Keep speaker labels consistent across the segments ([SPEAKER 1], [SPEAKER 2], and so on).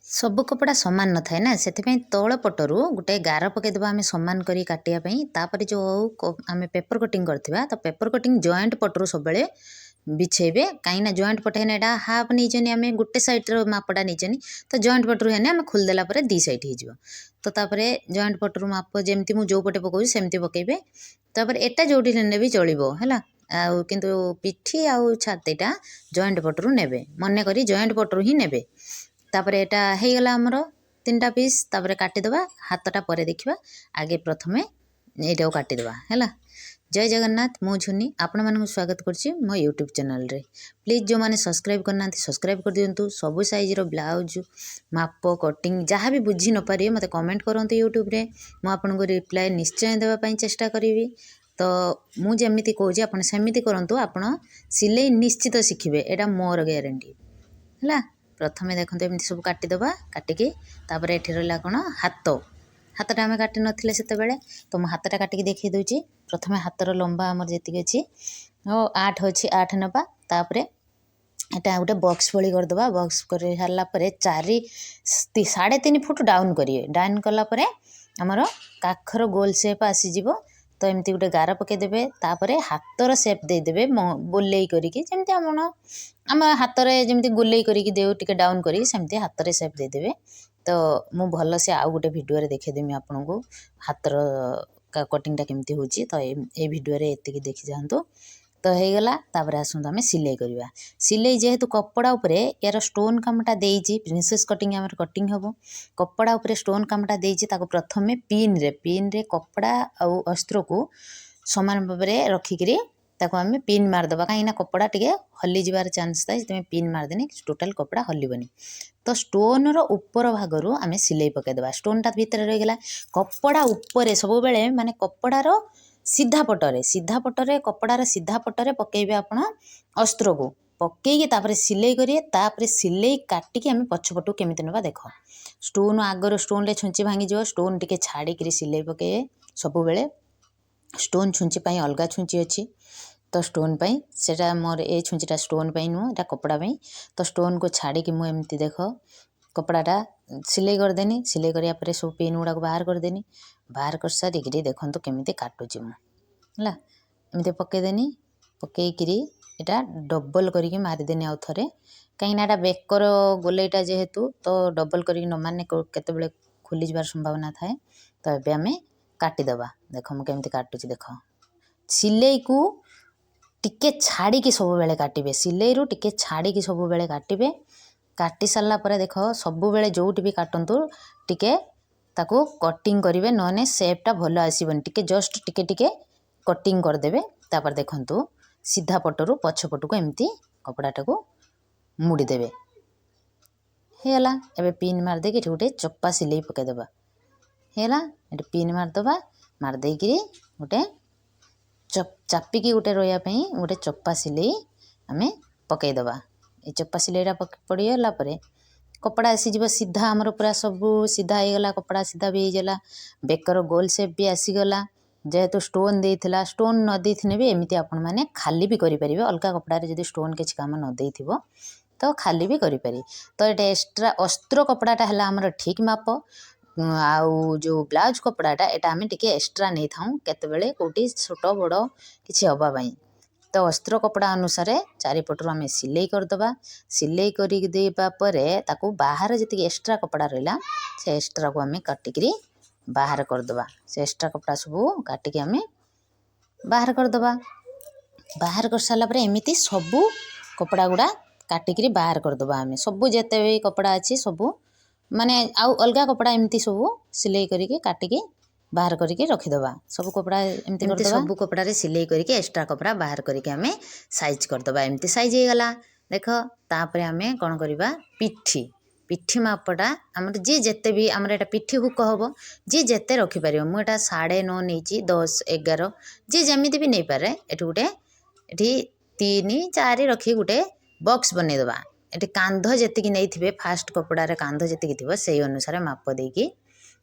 [SPEAKER 1] ସବୁ କପଡ଼ା ସମାନ ନଥାଏ ନା, ସେଥିପାଇଁ ତଳ ପଟରୁ ଗୋଟେ ଗାର ପକାଇଦେବା ଆମେ ସମାନ କରି କାଟିବା ପାଇଁ। ତାପରେ ଯେଉଁ ଆମେ ପେପର୍ କଟିଂ କରିଥିବା, ତ ପେପର୍ କଟିଂ ଜଏଣ୍ଟ ପଟରୁ ସବୁବେଳେ ବିଛେଇବେ, କାହିଁକିନା ଜଏଣ୍ଟ ପଟେ ହେନେ ଏଇଟା ହାଫ୍ ନେଇଛନ୍ତି ଆମେ, ଗୋଟେ ସାଇଡ଼୍ର ମାପଟା ନେଇଛନ୍ତି। ତ ଜଏଣ୍ଟ ପଟରୁ ହେନେ ଆମେ ଖୋଲିଦେଲା ପରେ ଦୁଇ ସାଇଡ଼୍ ହେଇଯିବ। ତ ତାପରେ ଜଏଣ୍ଟ ପଟରୁ ମାପ ଯେମିତି ମୁଁ ଯେଉଁ ପଟେ ପକାଉଛି ସେମିତି ପକାଇବେ। ତାପରେ ଏଟା ଯେଉଁଠି ନେଲେ ବି ଚଳିବ, ହେଲା। ଆଉ କିନ୍ତୁ ପିଠି ଆଉ ଛାତିଟା ଜଏଣ୍ଟ ପଟରୁ ନେବେ, ମନେକରି ଜଏଣ୍ଟ ପଟରୁ ହିଁ ନେବେ। ତାପରେ ଏଇଟା ହେଇଗଲା ଆମର ତିନିଟା ପିସ୍। ତାପରେ କାଟିଦେବା, ହାତଟା ପରେ ଦେଖିବା, ଆଗେ ପ୍ରଥମେ ଏଇଟାକୁ କାଟିଦେବା, ହେଲା। ଜୟ ଜଗନ୍ନାଥ, ମୁଁ ଝୁନି ଆପଣମାନଙ୍କୁ ସ୍ୱାଗତ କରୁଛି ମୋ ୟୁଟ୍ୟୁବ୍ ଚ୍ୟାନେଲ୍ରେ। ପ୍ଲିଜ୍ ଯେଉଁମାନେ ସବସ୍କ୍ରାଇବ୍ କରିନାହାନ୍ତି ସବସ୍କ୍ରାଇବ୍ କରିଦିଅନ୍ତୁ। ସବୁ ସାଇଜ୍ର ବ୍ଲାଉଜ୍ ମାପ କଟିଂ ଯାହା ବି ବୁଝି ନପାରିବେ ମୋତେ କମେଣ୍ଟ କରନ୍ତୁ ୟୁଟ୍ୟୁବ୍ରେ, ମୁଁ ଆପଣଙ୍କୁ ରିପ୍ଲାଏ ନିଶ୍ଚୟ ଦେବା ପାଇଁ ଚେଷ୍ଟା କରିବି। ତ ମୁଁ ଯେମିତି କହୁଛି ଆପଣ ସେମିତି କରନ୍ତୁ, ଆପଣ ସିଲେଇ ନିଶ୍ଚିତ ଶିଖିବେ, ଏଇଟା ମୋର ଗ୍ୟାରେଣ୍ଟି, ହେଲା। ପ୍ରଥମେ ଦେଖନ୍ତୁ ଏମିତି ସବୁ କାଟିଦେବା। କାଟିକି ତାପରେ ଏଠି ରହିଲା କ'ଣ, ହାତ। ହାତଟା ଆମେ କାଟି ନଥିଲେ ସେତେବେଳେ, ତ ମୁଁ ହାତଟା କାଟିକି ଦେଖାଇ ଦେଉଛି। ପ୍ରଥମେ ହାତର ଲମ୍ବା ଆମର ଯେତିକି ଅଛି, 8 ଅଛି, 8 ନେବା। ତାପରେ ଏଇଟା ଗୋଟେ ବକ୍ସ ଭଳି କରିଦେବା। ବକ୍ସ କରି ସାରିଲା ପରେ 4 3.5 ଫୁଟ ଡାଉନ୍ କରିବେ। ଡାଉନ୍ କଲା ପରେ ଆମର କାଖର ଗୋଲ ସେପ୍ ଆସିଯିବ। ତ ଏମିତି ଗୋଟେ ଗାର ପକାଇଦେବେ। ତାପରେ ହାତର ସେପ୍ ଦେଇଦେବେ ଗୋଲେଇ କରିକି, ଯେମିତି ଆପଣ ଆମ ହାତରେ ଯେମିତି ଗୋଲେଇ କରିକି ଦେଉ ଟିକେ ଡାଉନ୍ କରିକି, ସେମିତି ହାତରେ ସେପ୍ ଦେଇଦେବେ। ତ ମୁଁ ଭଲସେ ଆଉ ଗୋଟେ ଭିଡ଼ିଓରେ ଦେଖେଇଦେମି ଆପଣଙ୍କୁ ହାତର କଟିଂଟା କେମିତି ହେଉଛି। ତ ଏଇ ଭିଡ଼ିଓରେ ଏତିକି ଦେଖିଯାଆନ୍ତୁ। ତ ହେଇଗଲା। ତାପରେ ଆସନ୍ତୁ ଆମେ ସିଲେଇ କରିବା। ସିଲେଇ ଯେହେତୁ କପଡ଼ା ଉପରେ ୟାର ଷ୍ଟୋନ୍ କାମଟା ଦେଇଛି, ପ୍ରିନ୍ସେସ୍ କଟିଂ ଆମର କଟିଂ ହେବ, କପଡ଼ା ଉପରେ ଷ୍ଟୋନ୍ କାମଟା ଦେଇଛି, ତାକୁ ପ୍ରଥମେ ପିନ୍ରେ କପଡ଼ା ଆଉ ଅସ୍ତ୍ରକୁ ସମାନ ଭାବରେ ରଖିକିରି ତାକୁ ଆମେ ପିନ୍ ମାରିଦେବା, କାହିଁକିନା କପଡ଼ା ଟିକେ ହଲିଯିବାର ଚାନ୍ସ ଥାଏ। ସେଥିପାଇଁ ପିନ୍ ମାରିଦେଲେ ଟୋଟାଲ୍ କପଡ଼ା ହଲିବନି। ତ ଷ୍ଟୋନ୍ର ଉପର ଭାଗରୁ ଆମେ ସିଲେଇ ପକାଇଦେବା। ଷ୍ଟୋନ୍ଟା ଭିତରେ ରହିଗଲା କପଡ଼ା ଉପରେ, ସବୁବେଳେ ମାନେ କପଡ଼ାର ସିଧା ପଟରେ, ସିଧା ପଟରେ, କପଡ଼ାର ସିଧା ପଟରେ ପକାଇବେ ଆପଣ ଅସ୍ତ୍ରକୁ। ପକାଇକି ତାପରେ ସିଲେଇ କରିବେ। ତାପରେ ସିଲେଇ କାଟିକି ଆମେ ପଛପଟକୁ କେମିତି ନେବା ଦେଖ। ଷ୍ଟୋନ୍ ଆଗରୁ ଷ୍ଟୋନ୍ରେ ଛୁଞ୍ଚି ଭାଙ୍ଗିଯିବ, ଷ୍ଟୋନ୍ ଟିକେ ଛାଡ଼ିକିରି ସିଲେଇ ପକାଇବେ ସବୁବେଳେ। ଷ୍ଟୋନ୍ ଛୁଞ୍ଚି ପାଇଁ ଅଲଗା ଛୁଞ୍ଚି ଅଛି, ତ ଷ୍ଟୋନ୍ ପାଇଁ ସେଇଟା ମୋର ଏ ଛୁଞ୍ଚିଟା ଷ୍ଟୋନ୍ ପାଇଁ ନୁହଁ, ଏଇଟା କପଡ଼ା ପାଇଁ। ତ ଷ୍ଟୋନ୍କୁ ଛାଡ଼ିକି ମୁଁ ଏମିତି ଦେଖ କପଡ଼ାଟା ସିଲେଇ କରିଦେନି। ସିଲେଇ କରିବା ପରେ ସବୁ ପିନ୍ ଗୁଡ଼ାକୁ ବାହାର କରିଦେନି। ବାହାର କରିସାରିକିରି ଦେଖନ୍ତୁ କେମିତି କାଟୁଛି ମୁଁ, ହେଲା। ଏମିତି ପକାଇଦେନି, ପକାଇକିରି ଏଇଟା ଡବଲ୍ କରିକି ମାରିଦେନି ଆଉ ଥରେ, କାହିଁକିନା ଏଇଟା ବେକର ଗୋଲେଇଟା ଯେହେତୁ, ତ ଡବଲ୍ କରିକି ନ ମାରିଲେ କେତେବେଳେ ଖୋଲିଯିବାର ସମ୍ଭାବନା ଥାଏ। ତ ଏବେ ଆମେ କାଟିଦେବା। ଦେଖ ମୁଁ କେମିତି କାଟୁଛି ଦେଖ। ସିଲେଇକୁ ଟିକେ ଛାଡ଼ିକି ସବୁବେଳେ କାଟିବେ, ସିଲେଇରୁ ଟିକେ ଛାଡ଼ିକି ସବୁବେଳେ କାଟିବେ। କାଟି ସାରିଲା ପରେ ଦେଖ ସବୁବେଳେ ଯେଉଁଠି ବି କାଟନ୍ତୁ ଟିକେ ତାକୁ କଟିଂ କରିବେ, ନହେଲେ ସେପ୍ଟା ଭଲ ଆସିବନି। ଟିକେ ଜଷ୍ଟ ଟିକେ ଟିକେ କଟିଂ କରିଦେବେ। ତାପରେ ଦେଖନ୍ତୁ ସିଧା ପଟରୁ ପଛ ପଟକୁ ଏମିତି କପଡ଼ାଟାକୁ ମୁଡ଼ିଦେବେ, ହେଇଗଲା। ଏବେ ପିନ୍ ମାରିଦେଇକି ଏଠି ଗୋଟେ ଚପା ସିଲେଇ ପକାଇଦେବା, ହେଇଗଲା। ଏଠି ପିନ୍ ମାରିଦେବା, ମାରିଦେଇକିରି ଗୋଟେ ଚାପିକି ଗୋଟେ ରହିବା ପାଇଁ ଗୋଟେ ଚପା ସିଲେଇ ଆମେ ପକାଇଦେବା। ଏ ଚପା ସିଲେଇଟା ପଡ଼ିଗଲା ପରେ କପଡ଼ା ଆସିଯିବ ସିଧା, ଆମର ପୁରା ସବୁ ସିଧା ହେଇଗଲା, କପଡ଼ା ସିଧା ବି ହେଇଗଲା, ବେକର ଗୋଲ ସେପ୍ ବି ଆସିଗଲା। ଯେହେତୁ ଷ୍ଟୋନ୍ ଦେଇଥିଲା, ଷ୍ଟୋନ୍ ନ ଦେଇଥିଲେ ବି ଏମିତି ଆପଣମାନେ ଖାଲି ବି କରିପାରିବେ। ଅଲଗା କପଡ଼ାରେ ଯଦି ଷ୍ଟୋନ୍ କିଛି କାମ ନ ଦେଇଥିବ ତ ଖାଲି ବି କରିପାରିବେ। ତ ଏଇଟା ଏକ୍ସଟ୍ରା ଅସ୍ତ୍ର କପଡ଼ାଟା ହେଲା ଆମର ଠିକ୍ ମାପ, ଆଉ ଯେଉଁ ବ୍ଲାଉଜ୍ କପଡ଼ାଟା ଏଇଟା ଆମେ ଟିକେ ଏକ୍ସଟ୍ରା ନେଇଥାଉଁ କେତେବେଳେ କେଉଁଠି ଛୋଟ ବଡ଼ କିଛି ହେବା ପାଇଁ। ତ ଅସ୍ତ୍ର କପଡ଼ା ଅନୁସାରେ ଚାରିପଟରୁ ଆମେ ସିଲେଇ କରିଦେବା। ସିଲେଇ କରିକି ଦେବା ପରେ ତାକୁ ବାହାରେ ଯେତିକି ଏକ୍ସଟ୍ରା କପଡ଼ା ରହିଲା ସେ ଏକ୍ସଟ୍ରାକୁ ଆମେ କାଟିକିରି ବାହାର କରିଦେବା। ସେ ଏକ୍ସଟ୍ରା କପଡ଼ା ସବୁ କାଟିକି ଆମେ ବାହାର କରିଦେବା। ବାହାର କରିସାରିଲା ପରେ ଏମିତି ସବୁ କପଡ଼ା ଗୁଡ଼ା କାଟିକିରି ବାହାର କରିଦେବା ଆମେ ସବୁ, ଯେତେ ବି କପଡ଼ା ଅଛି ସବୁ, ମାନେ ଆଉ ଅଲଗା କପଡ଼ା ଏମିତି ସବୁ ସିଲେଇ କରିକି କାଟିକି ବାହାର କରିକି ରଖିଦେବା। ସବୁ କପଡ଼ା ଏମିତି କରିଦେବା। ସବୁ କପଡ଼ାରେ ସିଲେଇ କରିକି ଏକ୍ସଟ୍ରା କପଡ଼ା ବାହାର କରିକି ଆମେ ସାଇଜ୍ କରିଦେବା। ଏମିତି ସାଇଜ୍ ହେଇଗଲା ଦେଖ। ତାପରେ ଆମେ କ'ଣ କରିବା, ପିଠି ମାପଟା ଆମର ଯିଏ ଯେତେ ବି, ଆମର ଏଇଟା ପିଠି ହୁକ ହେବ, ଯିଏ ଯେତେ ରଖିପାରିବ। ମୁଁ ଏଇଟା 9.5 ନେଇଛି, 10 11 ଯିଏ ଯେମିତି ବି ନେଇପାରେ। ଏଠି ଗୋଟେ ଏଠି 3 4 ରଖି ଗୋଟେ ବକ୍ସ ବନେଇଦେବା। ଏଠି କାନ୍ଧ ଯେତିକି ନେଇଥିବେ, ଫାଷ୍ଟ କପଡ଼ାରେ କାନ୍ଧ ଯେତିକି ଥିବ ସେଇ ଅନୁସାରେ ମାପ ଦେଇକି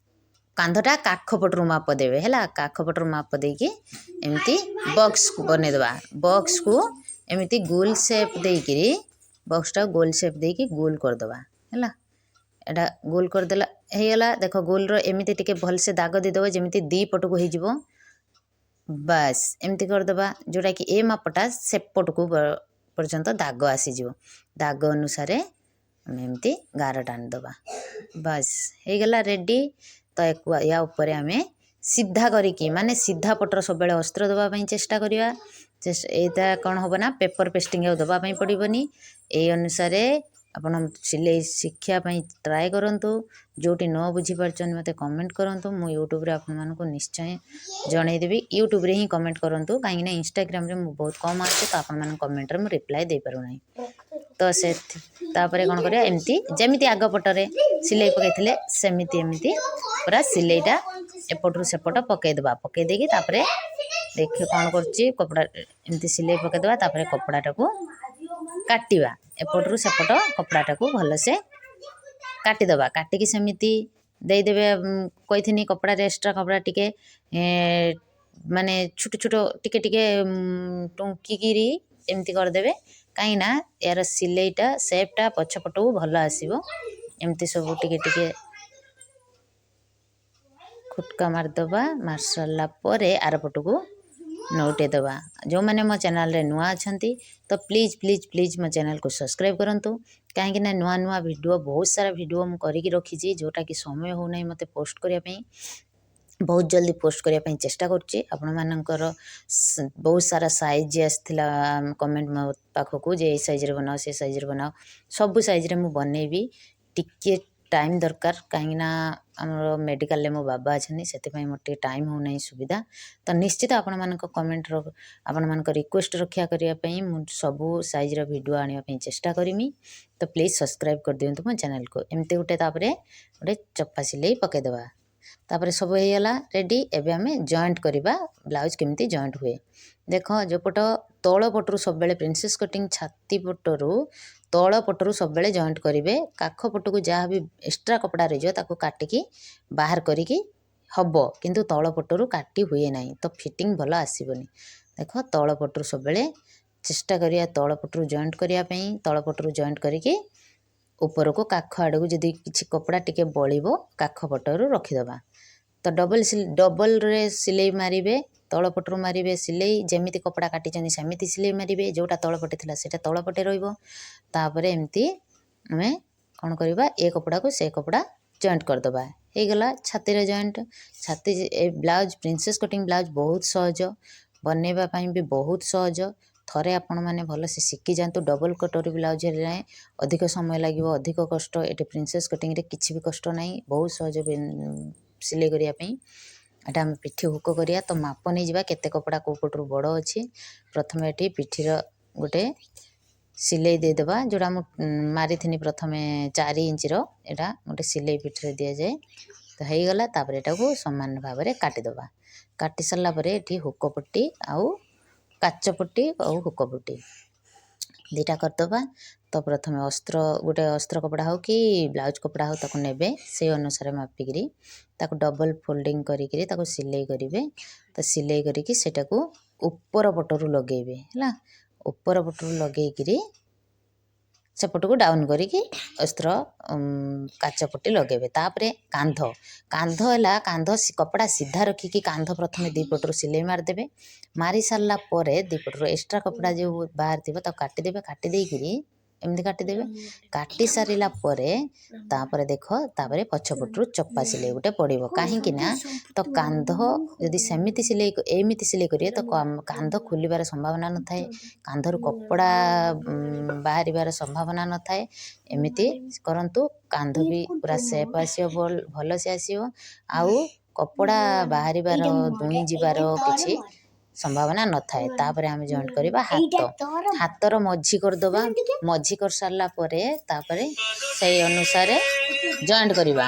[SPEAKER 1] କାନ୍ଧଟା କାଖ ପଟରୁ ମାପ ଦେବେ, ହେଲା। କାଖ ପଟରୁ ମାପ ଦେଇକି ଏମିତି ବକ୍ସ ବନେଇଦେବା। ବକ୍ସକୁ ଏମିତି ଗୋଲ ସେପ୍ ଦେଇକିରି, ବକ୍ସଟା ଗୋଲ ସେପ୍ ଦେଇକି ଗୋଲ କରିଦେବା, ହେଲା। ଏଇଟା ଗୋଲ କରିଦେଲା, ହେଇଗଲା। ଦେଖ, ଗୋଲର ଏମିତି ଟିକେ ଭଲସେ ଦାଗ ଦେଇଦେବ, ଯେମିତି ଦୁଇ ପଟକୁ ହେଇଯିବ। ବାସ୍, ଏମିତି କରିଦେବା, ଯେଉଁଟାକି ଏ ମାପଟା ସେପଟକୁ ପର୍ଯ୍ୟନ୍ତ ଦାଗ ଆସିଯିବ। ଦାଗ ଅନୁସାରେ ଆମେ ଏମିତି ଗାର ଟାଣିଦେବା। ବାସ୍, ହେଇଗଲା ରେଡ଼ି। ତ ୟା ଉପରେ ଆମେ ସିଧା କରିକି, ମାନେ ସିଧା ପଟର ସବୁବେଳେ ଅସ୍ତ୍ର ଦେବା ପାଇଁ ଚେଷ୍ଟା କରିବା। ଏଇଟା କ'ଣ ହେବ ନା ପେପର୍ ପେଷ୍ଟିଂ ଆଉ ଦେବା ପାଇଁ ପଡ଼ିବନି। ଏଇ ଅନୁସାରେ ଆପଣ ସିଲେଇ ଶିଖିବା ପାଇଁ ଟ୍ରାଏ କରନ୍ତୁ। ଯେଉଁଠି ନ ବୁଝିପାରୁଛନ୍ତି, ମୋତେ କମେଣ୍ଟ କରନ୍ତୁ। ମୁଁ ୟୁଟ୍ୟୁବରେ ଆପଣମାନଙ୍କୁ ନିଶ୍ଚୟ ଜଣେଇଦେବି। ୟୁଟ୍ୟୁବରେ ହିଁ କମେଣ୍ଟ କରନ୍ତୁ, କାହିଁକିନା ଇନଷ୍ଟାଗ୍ରାମରେ ମୁଁ ବହୁତ କମ୍ ଆସୁଛି, ତ ଆପଣମାନଙ୍କ କମେଣ୍ଟରେ ମୁଁ ରିପ୍ଲାଏ ଦେଇପାରୁନାହିଁ। ତ ସେ ତାପରେ କ'ଣ କରିବା? ଏମିତି ଯେମିତି ଆଗ ପଟରେ ସିଲେଇ ପକାଇଥିଲେ, ସେମିତି ଏମିତି ପୁରା ସିଲେଇଟା ଏପଟରୁ ସେପଟ ପକାଇଦେବା। ପକାଇ ଦେଇକି ତାପରେ ଦେଖି କ'ଣ କରୁଛି, କପଡ଼ା ଏମିତି ସିଲେଇ ପକାଇଦେବା। ତାପରେ କପଡ଼ାଟାକୁ କାଟିବା। ଏପଟରୁ ସେପଟ କପଡ଼ାଟାକୁ ଭଲସେ କାଟିଦେବା। କାଟିକି ସେମିତି ଦେଇଦେବେ। କହିଥିନି, କପଡ଼ାରେ ଏକ୍ସଟ୍ରା କପଡ଼ା ଟିକେ ମାନେ ଛୋଟ ଛୋଟ ଟିକେ ଟିକେ ଟୁଙ୍କିକିରି ଏମିତି କରିଦେବେ, କାହିଁକିନା ଏହାର ସିଲେଇଟା ସେପ୍ଟା ପଛପଟକୁ ଭଲ ଆସିବ। ଏମିତି ସବୁ ଟିକେ ଟିକେ ଖୁଟକା ମାରିଦେବା। ମାରି ସାରିଲା ପରେ ଆର ପଟକୁ ନଉଟେଇ ଦେବା। ଯେଉଁମାନେ ମୋ ଚ୍ୟାନେଲରେ ନୂଆ ଅଛନ୍ତି, ତ ପ୍ଲିଜ୍, ପ୍ଲିଜ୍, ପ୍ଲିଜ୍ ମୋ ଚ୍ୟାନେଲକୁ ସବସ୍କ୍ରାଇବ୍ କରନ୍ତୁ, କାହିଁକିନା ନୂଆ ନୂଆ ଭିଡ଼ିଓ, ବହୁତ ସାରା ଭିଡ଼ିଓ ମୁଁ କରିକି ରଖିଛି, ଯେଉଁଟାକି ସମୟ ହେଉନାହିଁ ମୋତେ ପୋଷ୍ଟ କରିବା ପାଇଁ। ବହୁତ ଜଲ୍ଦି ପୋଷ୍ଟ କରିବା ପାଇଁ ଚେଷ୍ଟା କରୁଛି। ଆପଣମାନଙ୍କର ବହୁତ ସାରା ସାଇଜ୍ ଆସିଥିଲା କମେଣ୍ଟ ମୋ ପାଖକୁ ଯେ ଏଇ ସାଇଜ୍ରେ ବନାଅ, ସେ ସାଇଜ୍ରେ ବନାଅ। ସବୁ ସାଇଜ୍ରେ ମୁଁ ବନେଇବି, ଟିକିଏ ଟାଇମ୍ ଦରକାର, କାହିଁକିନା ଆମର ମେଡ଼ିକାଲରେ ମୋ ବାବା ଅଛନ୍ତି, ସେଥିପାଇଁ ମୋର ଟିକେ ଟାଇମ୍ ହେଉନାହିଁ ସୁବିଧା। ତ ନିଶ୍ଚିତ ଆପଣମାନଙ୍କ କମେଣ୍ଟର, ଆପଣମାନଙ୍କ ରିକ୍ୱେଷ୍ଟ ରକ୍ଷା କରିବା ପାଇଁ ମୁଁ ସବୁ ସାଇଜ୍ର ଭିଡ଼ିଓ ଆଣିବା ପାଇଁ ଚେଷ୍ଟା କରିମି। ତ ପ୍ଲିଜ୍ ସବସ୍କ୍ରାଇବ୍ କରିଦିଅନ୍ତୁ ମୋ ଚ୍ୟାନେଲକୁ। ଏମିତି ଗୋଟେ ତାପରେ ଗୋଟେ ଚପା ସିଲେଇ ପକାଇଦେବା। ତାପରେ ସବୁ ହେଇଗଲା ରେଡ଼ି। ଏବେ ଆମେ ଜଏଣ୍ଟ କରିବା। ବ୍ଲାଉଜ୍ କେମିତି ଜଏଣ୍ଟ ହୁଏ ଦେଖ। ଯେଉଁପଟ ତଳ ପଟରୁ ସବୁବେଳେ ପ୍ରିନ୍ସେସ୍ କଟିଂ ଛାତି ପଟରୁ ତଳ ପଟରୁ ସବୁବେଳେ ଜଏଣ୍ଟ କରିବେ। କାଖ ପଟକୁ ଯାହା ବି ଏକ୍ସଟ୍ରା କପଡ଼ା ରହିଯିବ, ତାକୁ କାଟିକି ବାହାର କରିକି ହେବ, କିନ୍ତୁ ତଳ ପଟରୁ କାଟି ହୁଏ ନାହିଁ, ତ ଫିଟିଂ ଭଲ ଆସିବନି। ଦେଖ, ତଳ ପଟରୁ ସବୁବେଳେ ଚେଷ୍ଟା କରିବା ତଳ ପଟରୁ ଜଏଣ୍ଟ କରିବା ପାଇଁ। ତଳ ପଟରୁ ଜଏଣ୍ଟ କରିକି ଉପରକୁ କାଖ ଆଡ଼କୁ ଯଦି କିଛି କପଡ଼ା ଟିକେ ବଳିବ, କାଖ ପଟରୁ ରଖିଦେବା। ତ ଡବଲରେ ସିଲେଇ ମାରିବେ। ତଳ ପଟରୁ ମାରିବେ ସିଲେଇ, ଯେମିତି କପଡ଼ା କାଟିଛନ୍ତି ସେମିତି ସିଲେଇ ମାରିବେ। ଯେଉଁଟା ତଳ ପଟେ ଥିଲା, ସେଇଟା ତଳ ପଟେ ରହିବ। ତାପରେ ଏମିତି ଆମେ କ'ଣ କରିବା? ଏ କପଡ଼ାକୁ ସେ କପଡ଼ା ଜଏଣ୍ଟ କରିଦେବା। ହେଇଗଲା ଛାତିର ଜଏଣ୍ଟ। ଛାତି ଏ ବ୍ଲାଉଜ୍, ପ୍ରିନ୍ସେସ୍ କଟିଂ ବ୍ଲାଉଜ୍ ବହୁତ ସହଜ, ବନେଇବା ପାଇଁ ବି ବହୁତ ସହଜ। ଥରେ ଆପଣମାନେ ଭଲସେ ଶିଖିଯାଆନ୍ତୁ। ଡବଲ୍ କଟୋରୀ ବ୍ଲାଉଜ୍ ହେଲେ ଅଧିକ ସମୟ ଲାଗିବ, ଅଧିକ କଷ୍ଟ। ଏଠି ପ୍ରିନ୍ସେସ୍ କଟିଂରେ କିଛି ବି କଷ୍ଟ ନାହିଁ, ବହୁତ ସହଜ ସିଲେଇ କରିବା ପାଇଁ। ଏଇଟା ଆମେ ପିଠି ହୁକ କରିବା। ତ ମାପ ନେଇଯିବା କେତେ କପଡ଼ା କେଉଁ ପଟରୁ ବଡ଼ ଅଛି। ପ୍ରଥମେ ଏଠି ପିଠିର ଗୋଟେ ସିଲେଇ ଦେଇଦେବା, ଯେଉଁଟା ମୁଁ ମାରିଥିନି ପ୍ରଥମେ 4 ଇଞ୍ଚର। ଏଇଟା ଗୋଟେ ସିଲେଇ ପିଠିରେ ଦିଆଯାଏ। ତ ହେଇଗଲା। ତାପରେ ଏଟାକୁ ସମାନ ଭାବରେ କାଟିଦେବା। କାଟି ସାରିଲା ପରେ ଏଠି ହୁକ ପଟି ଆଉ କାଚ ପଟି ଆଉ ହୁକ ପଟି ଦୁଇଟା କରିଦେବା। ତ ପ୍ରଥମେ ଅସ୍ତ୍ର, ଗୋଟେ ଅସ୍ତ୍ର କପଡ଼ା ହେଉ କି ବ୍ଲାଉଜ୍ କପଡ଼ା ହେଉ, ତାକୁ ନେବେ। ସେଇ ଅନୁସାରେ ମାପିକିରି ତାକୁ ଡବଲ୍ ଫୋଲ୍ଡିଂ କରିକିରି ତାକୁ ସିଲେଇ କରିବେ। ତ ସିଲେଇ କରିକି ସେଇଟାକୁ ଉପର ପଟରୁ ଲଗେଇବେ। ହେଲା, ଉପର ପଟରୁ ଲଗେଇକିରି ସେପଟକୁ ଡାଉନ୍ କରିକି ଅସ୍ତ୍ର କାଚ ପଟି ଲଗେଇବେ। ତାପରେ କାନ୍ଧ। କାନ୍ଧ ହେଲା, କାନ୍ଧ କପଡ଼ା ସିଧା ରଖିକି କାନ୍ଧ ପ୍ରଥମେ ଦୁଇ ପଟରୁ ସିଲେଇ ମାରିଦେବେ। ମାରି ସାରିଲା ପରେ ଦୁଇ ପଟରୁ ଏକ୍ସଟ୍ରା କପଡ଼ା ଯେଉଁ ବାହାରିଥିବ, ତାକୁ କାଟିଦେବେ। କାଟି ଦେଇକିରି ଏମିତି କାଟିଦେବେ। କାଟି ସାରିଲା ପରେ ତାପରେ ଦେଖ, ତାପରେ ପଛପଟରୁ ଚପା ସିଲେଇ ଗୋଟେ ପଡ଼ିବ। କାହିଁକି ନା ତ କାନ୍ଧ ଯଦି ସେମିତି ସିଲେଇ, ଏମିତି ସିଲେଇ କରିବେ, ତ କାନ୍ଧ ଖୋଲିବାର ସମ୍ଭାବନା ନଥାଏ, କାନ୍ଧରୁ କପଡ଼ା ବାହାରିବାର ସମ୍ଭାବନା ନଥାଏ। ଏମିତି କରନ୍ତୁ, କାନ୍ଧ ବି ପୁରା ସେପ୍ ଆସିବ, ଭଲସେ ଆସିବ, ଆଉ କପଡ଼ା ବାହାରିବାର, ଦୁଇଁ ଯିବାର କିଛି ସମ୍ଭାବନା ନଥାଏ। ତାପରେ ଆମେ ଜଏଣ୍ଟ କରିବା ହାତ। ହାତର ମଝି କରିଦେବା। ମଝି କରିସାରିଲା ପରେ ତାପରେ ସେଇ ଅନୁସାରେ ଜଏଣ୍ଟ କରିବା।